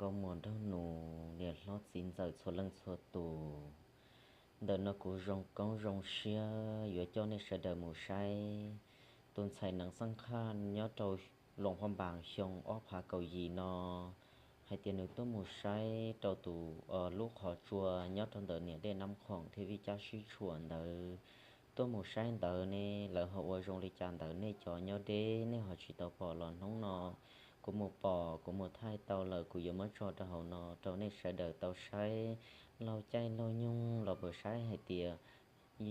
Nkauj muam nraug nus, niam hlob txiv ntxawm txhua leej txhua tus, ntawm no kuv zoo koob zoo siab yuav coj nej sawv daws mus saib tus ntxhais Neev Xeeb Khaj nyob rau Luam Phaj Npas xyoo ob phav kaum yim no, hais tias nws tuaj mus saib rau tus, lub qhov tsua nyob rau ntawm niam dej Nab Khoom thiab Vij Cab Sib Tshuam ntawd. Tuaj mus saib ntawd ne, lawv ho ua zoo li cas ntawd, nej cov nyob deb nej ho tsis tau pom los hnub no kuv mus pom, kuv mus thaij tau lawm, kuv yuav muab tso rau hauv no rau nej sawv daws tau saib. Laug caij laug nyoog los puas saib hais tias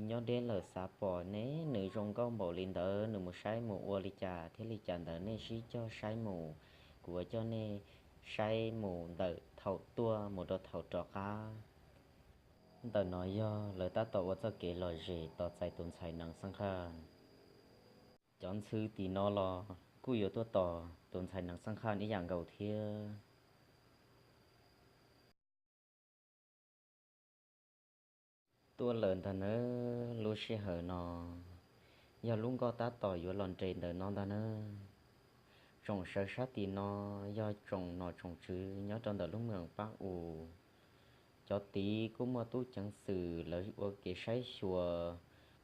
nyob deb lawm xav pom ne, nws zoo nkauj npaum li ntawd, nws mus saib mus ua li cas thiab li cas ntawd, nej sib cog saib mus. Kuv yuav coj nej saib mus ntawm thaum tuaj mus rau thaum rov qab. Ntawm no yog lawv tab tom ua txoj kev lom zem tos txais tus ntxhais Neev Xeeb Khaj. Cov ntxhw tim no los kuj yuav tuaj tos tus ntxhais Neev Xeeb Khaj ib yam nkaus thiab. Tuaj lawm ntag nawb, lub sij hawm no yog lub nkoj tab tom yuav los nres ntawm no ntag nawb. Tsoom sawv sab tim no yog tsoom nom tsoom tswv nyob rau ntawm lub moos Paj Us. Cov tid kuj muaj tub ceev xwm lawv ua kev saib xyuas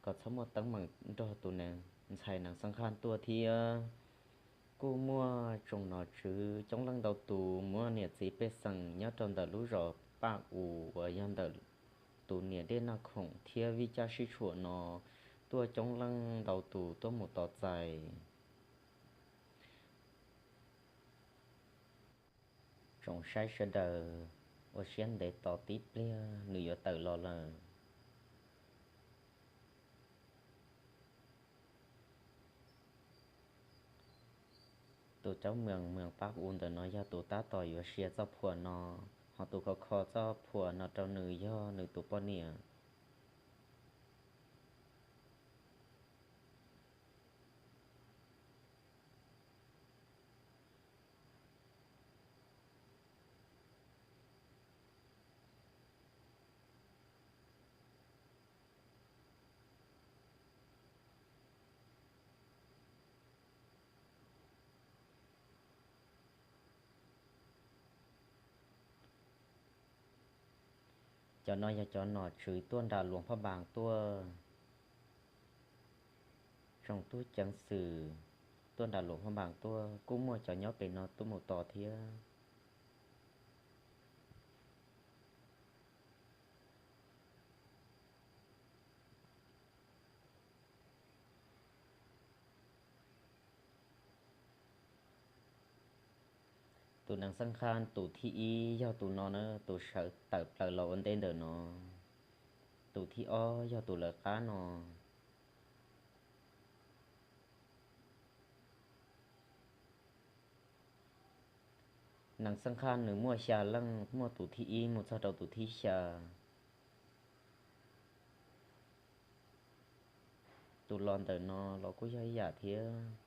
kom txhob muaj teeb meem nrog tus ntxhais Neev Xeeb Khaj tuaj thiab. Kuj muaj tsoom nom tswv coob leej ntau tus, muaj niam txiv pej xeem nyob rau ntawm lub zos Paj Us uas yog ntawm tus niam dej Nab Khoom thiab Vij Cab Sib Tshuam no tuaj coob leej ntau tus tuaj mus tos txais. Tsoom saib sawv daws ua siab ntev tos tib pliag nws yuav tawm los lawm. Tus caub moos moos Paj Us ntawm no yog tus tab tom yuav sia txoj phuam no, ho tus kho kho txoj phuam no rau nws yog nws tus poj niam. Cov no yog cov nom tswv tuaj nram Luam Phaj Npas tuaj. Tsoom tub ceev xwm tuaj nram Luam Phaj Npas tuaj, kuj muaj cov nyob pem no tuaj mus tos thiab. Tus Neev Xeeb Khaj tus thib ib yog tus no na, tus sawv tawm plaws los ua ntej ntawm no. Tus thib ob yog tus lawv qab no. Neev Xeeb Khaj nws muaj xya leej, muaj tus thib ib mus txog rau tus thib xya. Tus los ntawm no los kuj yog ib yam thiab.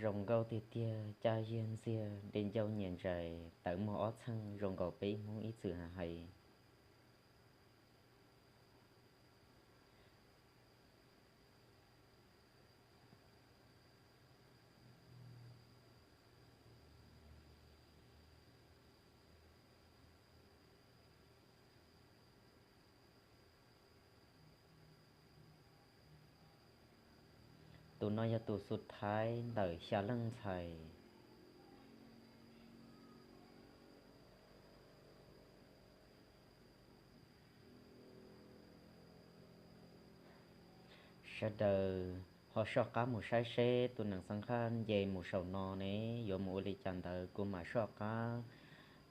Zoo nkauj tiag tiag, caj yiag ntxiag, dej ncauj nyias ntsais, tawv muag ob txheej, zoo nkaus peb Hmoob ib txwm hais. Tus no yog tus xub thaiv ntawm xya leej ntxhais. Sawv daws ho soj qab mus saib seb tus Nees Xeeb Khaj nce mus saum no ne yuav mus ua li cas ntawd, kuv mam soj qab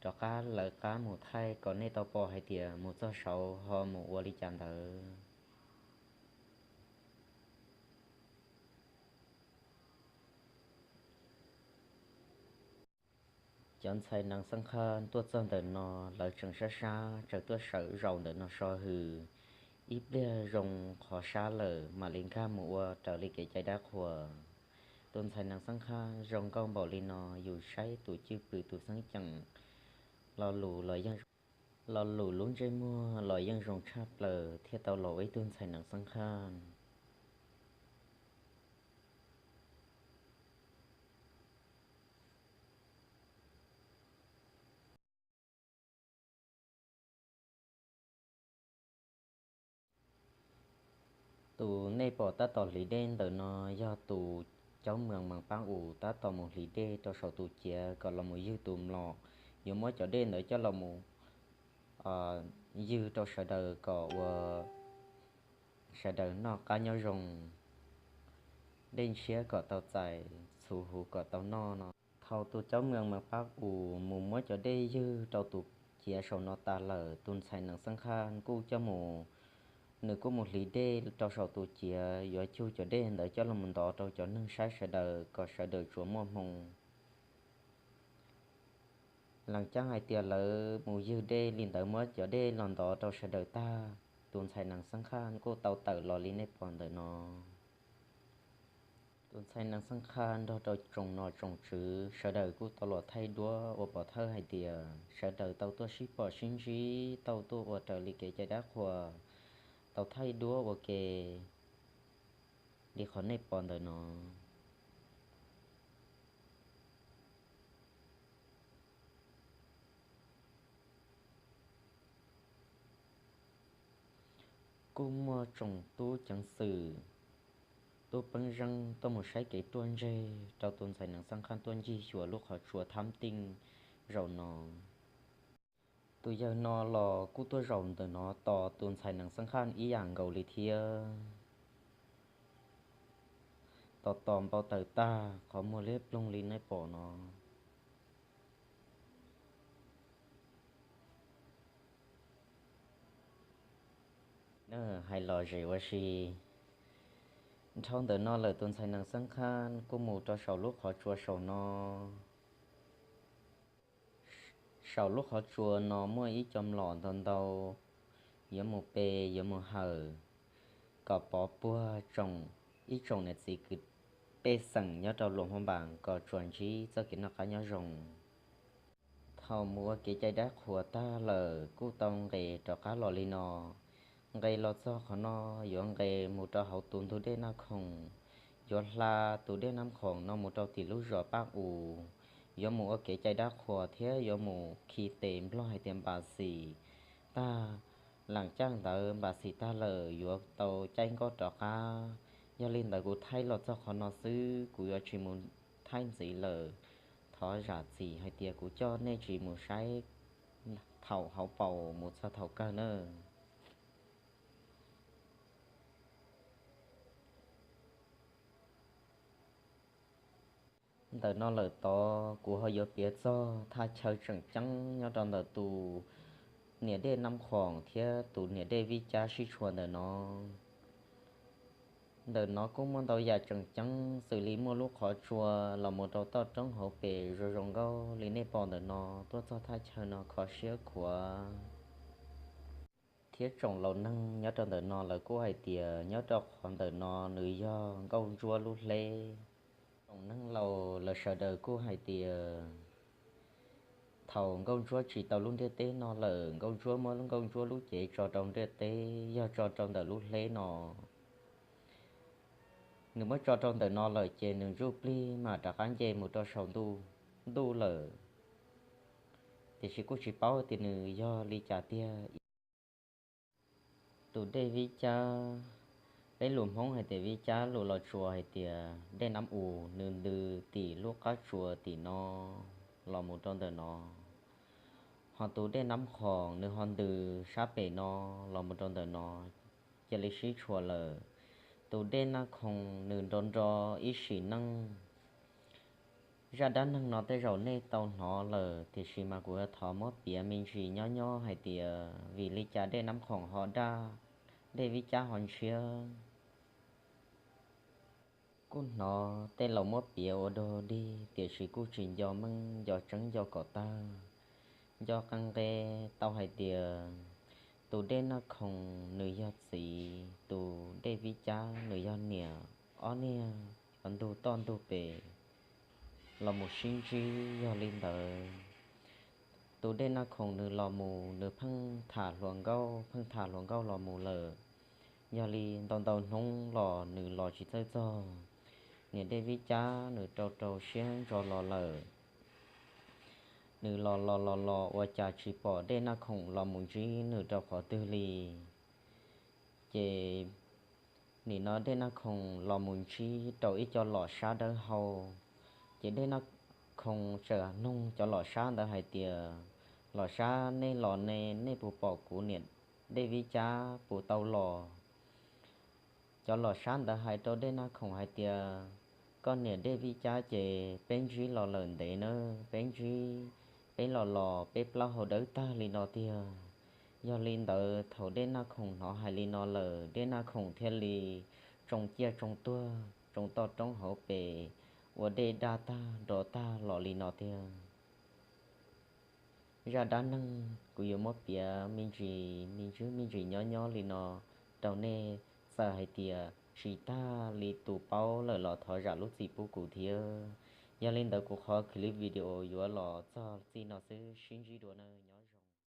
rov qab lawv qab mus thaij kom nej tau pom hais tias mus txog saud ho mus ua li cas ntawd. Cov ntxhais Nees Xeeb Khaj tuaj txog ntawm no, lawv tseem sab sab tsaws tuaj sawv zaum ntawm no so hws. Ib pliag zoo qhov sab lawm mam li nkag mus ua raws li kev cai dab qhuas. Tus ntxhais Nees Xeeb Khaj zoo nkauj npaum li no, yus saib tus cwj pwm tus xeeb ceem, lo lus los yeej, lo lus lub ntsej muag los yeej zoo tshaj plaws thiaj tau los ua ib tug ntxhais Nees Xeeb Khaj. Tus nej pom tab tom hliv dej ntawm no yog tus caub mwees mas pab us tab tom mus hliv dej rau saum tus ciav kom los mus ywg tus mlom. Yuav muab cov dej ntawd coj los mus ywg rau sawv daws kom ua sawv daws noj qab nyob zoo, dej ntshiab kom tau txais, txhuv huv kom tau noj no. Thaum tus caub mwees mas pab us mus muab cov dej ywg rau tus ciav saum no tas lawm, tus ntxhais Nees Xeeb Khaj kuj coj mus, nws kuj mus hliv dej rau saum tus ciav, yuav cug cov dej ntawd coj los mus ntov rau cov neeg saib sawv daws kom sawv daws tsuas muaj hmoo. Lees caaj hais tias lawv mus ywg dej li ntawd muab cov dej los ntov rau sawv daws tag, tus ntxhais Nees Xeeb Khaj kuj tau tawm los li nej pom ntawm no. Tus ntxhais Nees Xeeb Khaj nrog rau tsoom nom tsoom tswv sawv daws kuj tau los thaij duab ua pov thawj hais tias sawv daws tau tuaj sib pom sib ntsib, tau tuaj ua raws li kev cai dab qhuas, tau thaij duab ua ke li qhov nej pom ntawm no. Kuj muaj tsoom tub ceev xwm, tub peeb zeej tuaj mus saib kev ruaj ntseg rau tus ntxhais Nees Xeeb Khaj tuaj ncig xyuas lub qhov tsua thab tij zaum no. Tus yawg no los kuj tuaj zaum ntawm no tos tus ntxhais Nees Xeeb Khaj ib yam nkaus li thiab. Tos tos npau taws tag qhov muag liab ploog li nej pom no. Hais lom zem ua si, dhau ntawm no lawm tus ntxhais Nees Xeeb Khaj kuj mus rau saum lub qhov tsua saum no. Saum lub qhov tsua no muaj ib co mlom ntau ntau, yuav mus pe yuav mus hawm, kom pov puag tsoom, ib tsoom niam txiv kwv pej xeem nyob rau Luam Phab Npas kom tsuas ntsib txoj kev noj qab nyob zoo. Thaum mus ua kev cai dab qhuas tag lawm kuj tau nqes rov qab los li no. Nqes los txog qhov no yuav nqes mus rau hauv tus ntug dej Naj Khoom, yuav hla tus dej Naj Khoom no mus rau tim lub zos Paj Us, yuav mus ua kev cai dab qhuas thiab yuav mus khi tes Nplog hais tias npas xis tag. Lees caaj ntawd npas xis tag lawm yuav tau caij nkoj rov qab. Yog li ntawd kuv thaij los txog qhov no xwb, kuv yuav tsis mus thaij ntxiv lawm. Thov zam txim hais tias kuv coj nej tsis mus saib thaum hauv paus mus txog thaum kawg nawb. Ntawm no lawm tod kuv ho yuav piav txog thaj chaw tseem ceeb nyob rau ntawm tus niam dej Naj Khoom thiab tus niam dej Vib Cab sib tshuam ntawm no. Ntawm no kuj muaj ntau yam tseem ceeb xws li muaj lub qhov tsua los mus rau toj roob hauv pes zoo zoo nkauj li nej pom ntawm no. Tuaj txog thaj chaw no kho siab khuav. Thiab tsoom laus neeg nyob rau ntawm no lawv kuj hais tias nyob rau qhov ntawm no nws yog Nkauj Ntsuab lub hleb. Tsoom neeg laus lawv sawv daws kuj hais tias thaum Nkauj Ntsuab tsis tau lub ntiaj teb no lawm, Nkauj Ntsuab muab Nkauj Ntsuab lub cev tso rau ntiaj teb, yog tso rau ntawm lub hleb no. Nws muab tso rau ntawm no lawm ces nws ntsuj plig mam rov qab nce mus rau saum ntuj lawm. Tiam sis kuj tsis paub tias nws yog li cas tiag. Tus dej Vib Cab, peb lus Hmoob hais tias Vib Cab, lus Los Tsuas hais tias dej Nab Us, nws ntws tim lub qab tsuas tim no los mus rau ntawm no. Ho tus dej Nab Khoom nws ho ntws sab pem no los mus rau ntawm no, cia li sib tshuam lawm. Tus dej Naj Khoom nws nro nro ib sim neej. Zaj dab neeg no tej zaum nej tau hnov lawm, tiam sis mas kuv yuav thov muab piav me ntsis nyob nyob hais tias vim li cas dej Nab Khoom ho daj, dej Vib Cab ho ntshiab. Kuj hnov tej laus muab piav ua dog dig, tiam sis kuj tsis nco meej nco tseeb nco kom tag. Nco qee nqe tau hais tias tus dej Naj Khoom nws yog txiv, tus dej Vib Cab nws yog niam, ob niag ntug toj ntug pem los mus sib ntsib. Yog li ntawd, tus Dej Naj Khoom nws los mus, nws pheej tham hluas nkauj, pheej tham hluas nkauj los mus lawm. Yog li ntau ntau hnub los nws los tsis txawj txog. Niam Dej Vib Cab nws rau rau siab ntso los lawm. Nws los los los los ua cas tsis pom Dej Naj Khoom los mus ntsib nws rau qhov twg li. Ces nim no Dej Naj Khoom los mus ntsib rau ib co los sab dawb hau. Ces Dej Naj Khoom txawm nug cov los sab ntawd hais tias, los sab, nej los ne, nej puas pom kuv niam Dej Vib Cab puas tau los? Cov los sab ntawd hais rau Dej Naj Khoom hais tias, koj niam Dej Vib Cab ces peb ntsib los lawm ntev na, peb ntsib, peb los los peb plaub hau dawb tag li no tiag. Yog li ntawd thaum Dej Naj Khoom hnov hais li no lawm, Dej Naj Khoom thiaj li tsoo ciaj tsoo tuag, tsoo toj roob hauv pes, ua dej daj tag nrov tag los li no tiag. Zaj dab neeg kuv yuav muab piav me ntsis me ntsis me ntsis nyob nyob li no rau nej, txawm hais tias tsis tag li tus paub lawm los thov zam lub txim pub kuv thiab. Yog li ntawd kuv qhov clip video yuav los txog txij no xwb, sib ntsib dua nawb.